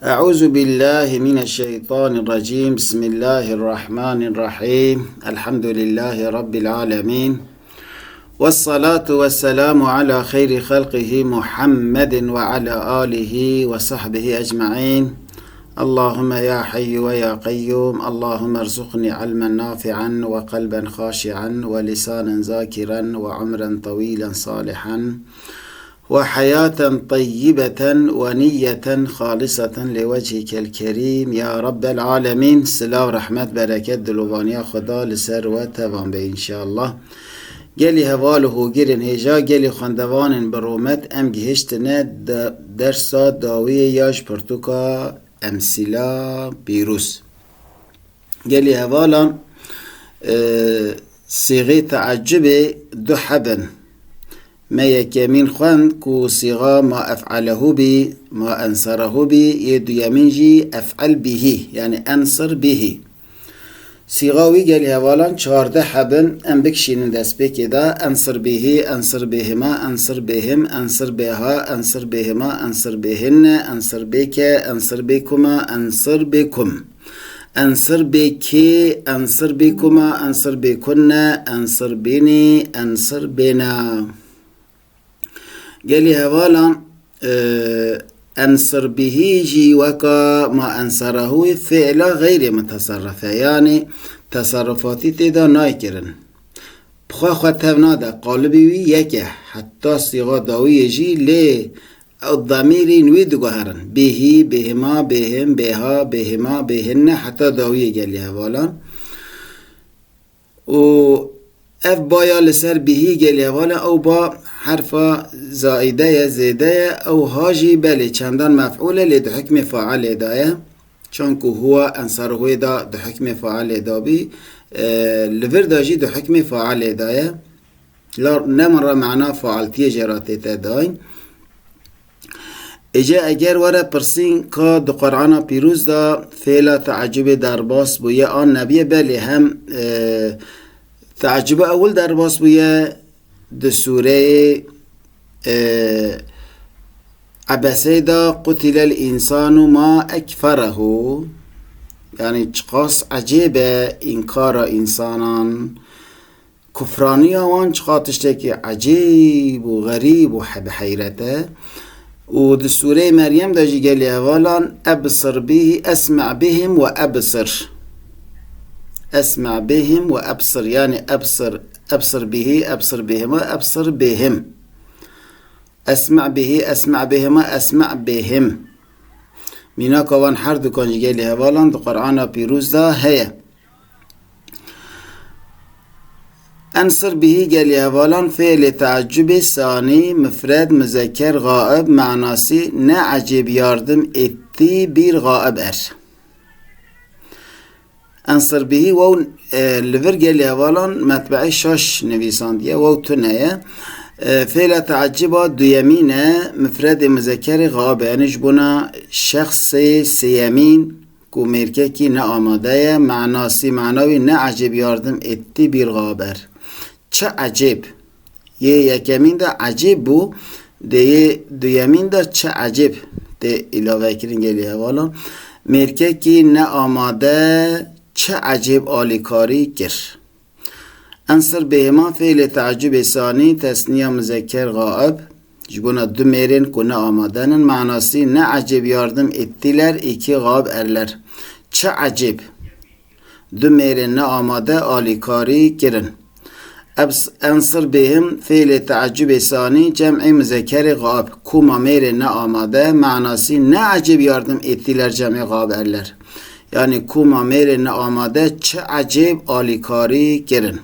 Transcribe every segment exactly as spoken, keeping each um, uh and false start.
أعوذ بالله من الشيطان الرجيم. بسم الله الرحمن الرحيم. الحمد لله رب العالمين. والصلاة والسلام على خير خلقه محمد وعلى آله وصحبه أجمعين. اللهم يا حي ويا قيوم، اللهم ارزقني علما نافعا وقلبا خاشعا ولسانا ذاكرا وعمرا طويلا صالحا وحياة طيبة ونية خالصة لوجهك الكريم يا رب العالمين. Silav, rehmet, bereket, dilovaniya Xweda li ser we tevan be înşallah. Gelî heval û hogirên hêja, gelî xwendevanên bi rûmet, em gihiştine de-, dersa dawiyê ya ji pirtûka Emsîla Pîroz. Gelî hevalan, e, sîxê teecubê du heb in. Me yekemîn xwend ku sîxa ma ef'elehu bî, ma enserahu bî, yê duyemîn jî ef'el bihî, yanî ensir bihî. Sîxa wî gelî hevalan çardeh heb in, em bikişînin destpêkê de. Ensir bihî, ensir bihima, ensir bihim, ensir biha, ensir bihima, ensir bihinne, ensir bike, ensir bikuma, ensir bikum. Ensir bikî, ensir bikuma, ensir bikunne, ensir bînî, ensir bêna. Gelî hevalan, e, ensir bihî jî weka ma enserahu fi'la xeyrê muteserrif e. Yanî teserrufatî tê de nayê kirin. Bi xwe xwe tev nade, qalibê wî yek e. Heta sîxa dawiyê jî lê ew demîrên wî diguherin. Bihî, bihima, bihim, biha, bihima, bihinne heta dawiyê gelî hevalan. Û ev ba ya li ser bihî gelî hevalan, ew ba herfa zaîde ye, zêde ye, ew ha jî belê çendan mef'ûl e, lê di hukmê failê de ye. Çanku huwa ensar huwê de di hukmê failê de bî, e, li vir de jî di hukmê failê de ye. La ne min re mana faaltiyê jê re tête dayîn. Êce eger were pirsîn ka di Qur'ana Pîroz de fêla teecubê derbas bûye an nebiye, belê hem, e, teecubê ewil derbas bûye di sûreyê, e, Ebesê de, qutilel însanu ma ekferehu. Yanî çiqas ecêb e înkara însanan. Kufraniya wan çiqa tiştekî ecêb û xerîb û heb-, heyret e. Û di sûreyê Meryem de jî gelî hevalan ebsir bihî, esme' bihim we ebsir. Esme' bihim we ebsir. Yanî ebsir, ebsir bihî, ebsir bihim we ebsir bihim. Esme' bihî, esme' bihim we esme' bihim. Mînaka wan her dukan ji gelî hevalan di Qur'ana Pîroz de heye. Ensir bihî gelî hevalan fiilê teecubê sanî, mifred, muzekker, gaib, manasî ne ecêb yardim êtî bîr gaib er. Ensir bihî wew, e, li vir gelî hevalan metbeê şaş nivîsandiye, wew tune ye. E, fêla teeciba duyemîn e, mifredê muzekerê gaib e, yanî ji bona şexsê sêyemîn ku mêrkekî ne amade ye, manasî, mana wî ne ecêb yardim êtî bîr gaib er. Çi ecêb! Yê yekemîn de ecêb bû, dê yê duyemîn de çi ecêb tê îlavekirin gelî hevalan. Mêrkekî ne amade çi ecêb alîkarî kir. Ensir bêhêman fêlê teecubê sanî, tesniya muzekker gaib, ji bona du mêrên ku ne amade nin, manasî ne ecêb yardim êtîler, îkî gaib erler. Çi ecêb! Du mêrên ne amade alîkarî kirin. Ebs-, ensir bêhim, fêlê teecubê sanî, cem'ê muzekerê gaib, kûma mêrên ne amade, manasî ne ecêb yardim êtîler cem'ê gaib erler. Yanî kûma mêrên ne amade çi ecêb alîkarî kirin.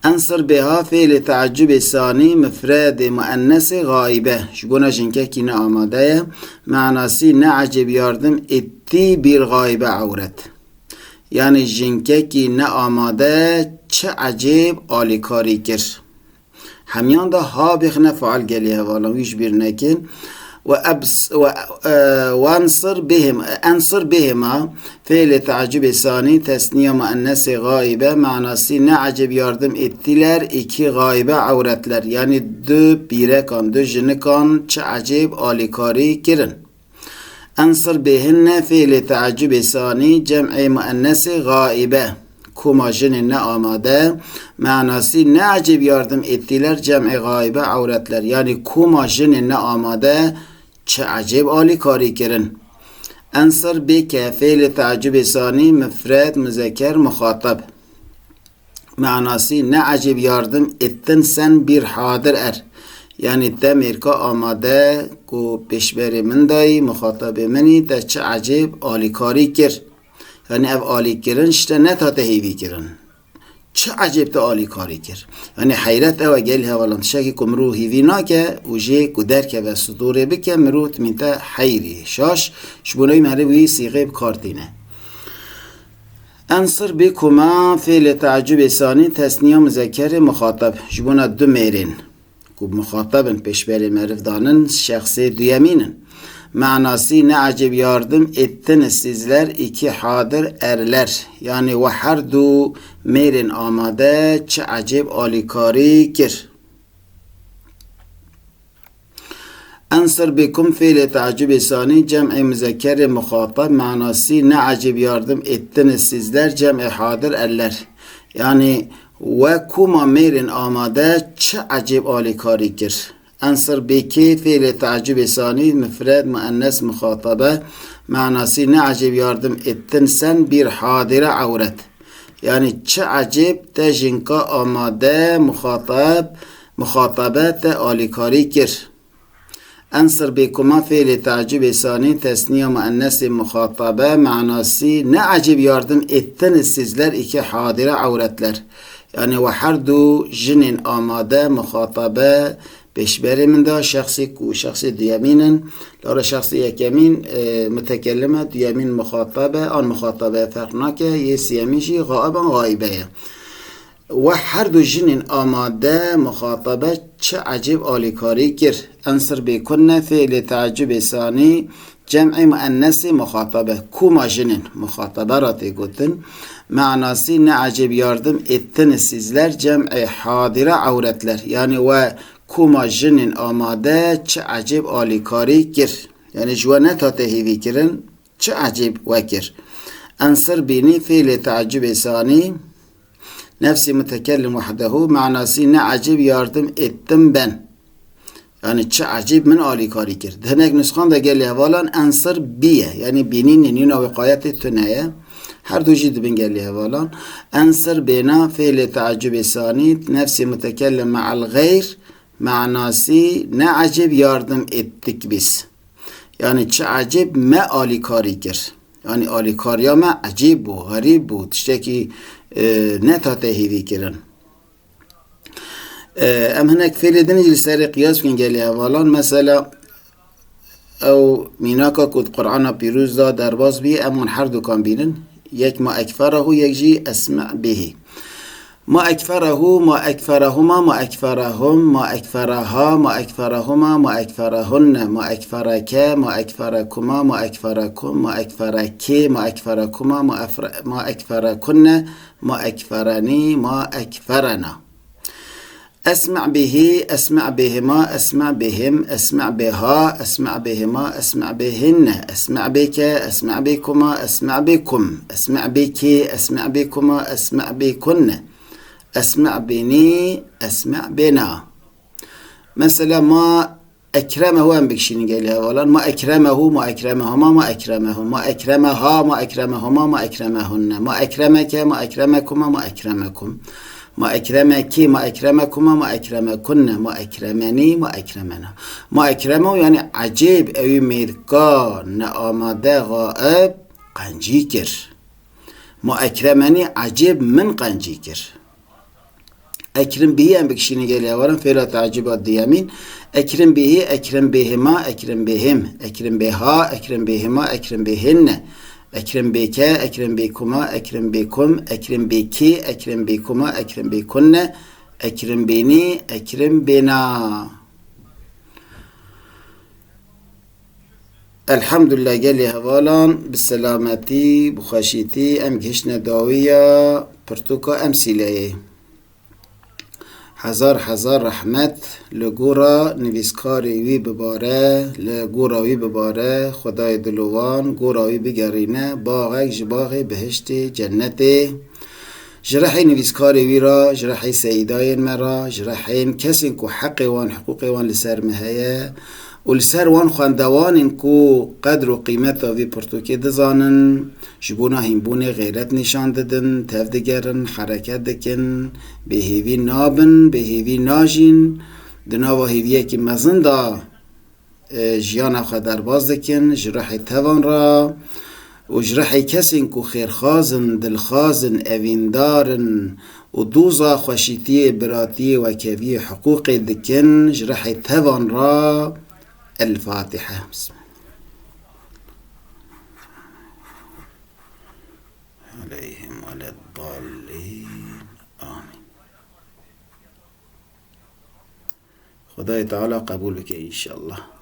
Ensir bêha fêlê teecubê sanî, mifredê muennesê gaîbe, ji bona jinkekî ne amade ye, manasî ne ecêb yardim êtî bîr gaîbe ewret. Yanî jinkekî ne amade çi ecêb alîkarî kir. Hemiyan de ha bêxine faal gelî hevalan wî ji bîr nekin. Ve ebs-, ve, e, wensir bihim, ensir bihima, fêlê teecubê sanî, tesniya muennesê gaîbe, manasî ne ecêb yardim êtîler, îkî gaîbe ewretler. Yanî du pîrekan, du jinikan çi ecêb alîkarî kirin. Ensir bêhinne, fiilê teacubê sanî, cem'ê muennesê gaibe. Koma jinên ne amade, manasî ne ecêb yardim êtîler cem'ê gaibe ewretler. Yanî koma jinên ne amade çi ecêb alîkarî kirin. Ensir bêke, fiilê teacubê sanî, mifred, muzeker, muxatab. Manasî ne ecêb yardim êtin sen bîr hadir er. Yanî te mêrka amade ku pêşberê min dayî, muxatabê min î, te çi ecêb alîkarî kir. Yanî ev alîkirin ji te netate hêvî kirin. Çi ecêb te alîkarî kir. Yanî heyret ew e gel hevalan tiştekî ku mirov hêvî nake û jê ku derkeve sidorê bike mirov timîn te heyrî şaş ji bo neyî meriv wî sîxê bi kar tîne. Ensir bê koma fêlê teacubê sanî tesniya muzekerê muxatab ji bona du mêrên ku muxatab in pêşberê meriv danin şexsê duyemîn in. Manasî ne ecêb yardim êtini sizler iki hadir erler. Yanî we her du mêrên amade çi ecêb alîkarî kir. Ensir bêkum fêlê teacubê sanî cem'ê muzekerê muxatab manasî ne ecêb yardim êtini sizler cem'ê hadir erler. Yanî we koma mêrên amade çi ecêb alîkarî kir. Ensir bêkê fêlê teacubê sanî mifred muennes muxatabe manasî ne ecêb yardim êtin sen bîr hadire ewret. Yanî çi ecêb te jinka amade muxatab, muxatabe te alîkarî kir. Ensir bêkuma fêlê teacubê sanî tesniya muennesê muxatabe manasî ne ecêb yardim êtin sizler iki hadire ewretler. Yanî we her du jinên amade muxatabe pêşberê min de şexsê ku şexsê duyemîn in. Lewre şexsê yekemîn, e, mutekellim e, duyemîn muxatab e, an muxatabe ferq nake, yê siyemîn jî gaiban gaibe ye. We her du jinên amade muxatabe çi ecêb alîkarî kir. Ensir bêkunne fêlê teacubê sanî cem'ê muennesê muxatabe. Koma jinên muxatabe ra tê gotin. Manasî ne ecêb yardim êtini sizler cem'ê hadire ewretler. Yanî we koma jinên amade çi ecêb alîkarî kir. Yanî ji we netate hêvî kirin, çi ecêb we kir. Ensir bînî fêlê teacubê sanî, nefsî mutekellim wehdehu, manasî ne ecêb yardim êttim ben. Yanî çi ecêb min alîkarî kir. Di hinek nusxan de gelê hevalan ensir bî ye. Yanî bînî nî, nîna wîqayetê tune ye. Her du jî dibin gelê hevalan. Ensir bêna fêlê teacubê sanî, nefsî mutekellim me'el xeyr, manasî ne ecêb yardim êttik bîs. Yanî çi ecêb me alîkarî kir. Yanî alîkariya me ecêb bû, xerîb bû, tiştekî, e, netate hêvî kirin. E, em hinek fêlê din jî li serê qiyas bikin gelê hevalan. Mesela, ew mînaka ku di Qur'ana Pîroz de derbas bî, em wan her dukan bînin. Yek ma ekferahu, yek jî esme' bihi. Ma ekferahu, ma ekferahuma, ma ekferahum, ma ekferaha, ma ekferahuma, ma ekferahunne, ma ekferake, ma ekferakuma, ma ekferakum, ma ekferaki, ma ekferakuma, ma efre-, ma ekferakunne, ma ekferani, ma ekferena. Esme' bihi, esme' bihima, esme' bihim, esme' biha, esme' bihima, esme' bihinne, esme' bike, esme' bikuma, esme' bikum, esme' biki, esme' bikuma, esme' bikunne, esme' bini, esme' bina. Mesela ma ekremehu em bikişînin gelê hevalan. Ma ekremehu, ma ekremehuma, ma ekremehum. Ma ekremeha, ma ekremehuma, ma ekremehunne. Ma ekremeke, ma ekremekuma, ma ekremekum. Ma ekremeki, ma ekremekuma, ma ekremekunne. Ma ekremeni, ma ekremena. Ma ekremehu, yanî ecêb ewî mêrka neamade gaib qencî kir. Ma ekremenî ecêb min qencî kir. Ekrim bihî em bikişînin gelê hevalan fêla teacîba duyemîn. Ekrim bihî, ekrim bihima, ekrim bihim. Ekrim biha, ekrim bihima, ekrim bihinne. Ekrim bike, ekrim bikuma, ekrim bikum. Ekrim bikî, ekrim bikuma, ekrim bikunne. Ekrim binî, ekrim bina. Elhamdulillah gelê hevalan, bi selametî, bi xweşîtî em gihiştine dawiya pirtûka emsîleyê. Hezar hezar rehmet li gora nivîskarê wî bibare, li gora wî bibare, Xwedayê dilovan gora wî bigerîne baxek ji baxê bihiştê cennetê. Ji rehê nivîskarê wî re, ji rehê seyîdayên me re, ji rehên kesên ku heqê wan, hiqûqê wan li ser me heye û li ser wan xwendewanên ku qedr û qîmeta vî pirtûkê dizanin, ji bona hînbûnê xêret nîşan didin, tev digerin, hereket dikin, bêhêvî nabin, bêhêvî najîn, di nava hêviyekî mezin de, e, jiyana xwe derbas dikin, ji rihê tevan re û ji rihê kesên ku xêrxwaz in, dilxwaz in, evîndar in û doza xweşîtiyê, biratiyê, wekeviyê, hiqûqê dikin, ji rihê tevan re. El-Fatiha. Bismillah. Aleyhim veleddallin. Amin. Xwedayê Teala qebûl bike înşallah.